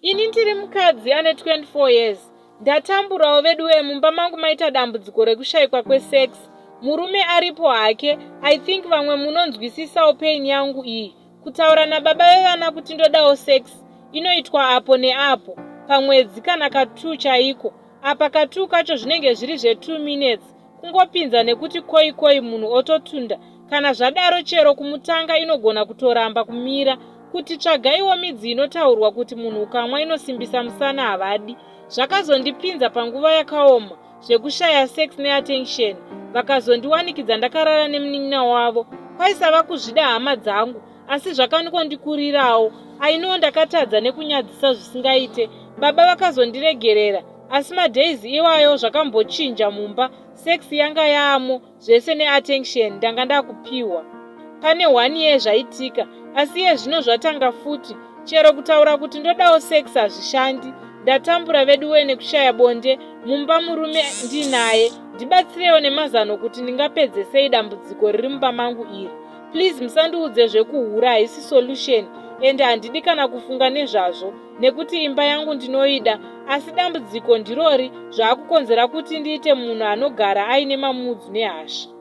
Ini ndiri mukadzi ane 24 years. Ndatamburawo veduwee mumba mangu maita dambudziko rekushaikwa kwesex. Murume aripo hake, I think vamwe munonzwisisawo pain yangu iyi. Kutaura nababa vevana kuti ndodawo sex inoitwa apo neapo, pamwedzi kana ka2 chaiko. Apa ka2 kacho zvinenge zviri zve2 minutes kungopinza nekuti koi koi munhu ototunda. Kana zvadaro chero kumutanga inogona kutoramba kumira. Kuti tsvagaiwo midzi inotaurwa kuti munhu ukamwa inosimbisa musana havadi. Zvakazondipinza panguva yakaoma zvekushaya sex neattention vakazondiwanikidza ndakarara nemunin'ina wavo. Kwaisava kuzvida hama dzangu asi zvakangondikurirawo. I know ndakatadza nekunyadzisa zvisingaite. Baba vakazondiregerera asi madays iwayo zvakambochinja mumba sex yanga yaamo zvese neattention ndanga ndakupiwa. Pane one year zvaitika asi iye zvino zvatanga futi chero kutaura kuti ndodawo sex hazvishandi. Ndatambura veduwe nekushaya bonde mumba murume ndinaye. Ndibatsirewo nemazano kuti ndingapedze sei dambudziko riri mumba mangu iri. Please musandiudze zvekuhura haisi solution ende handidi kana kufunga nezvazvo nekuti imba yangu ndinoida asi dambudziko ndirori zvaakukonzera kuti ndiite munhu anogara aine mamudzu nehasha.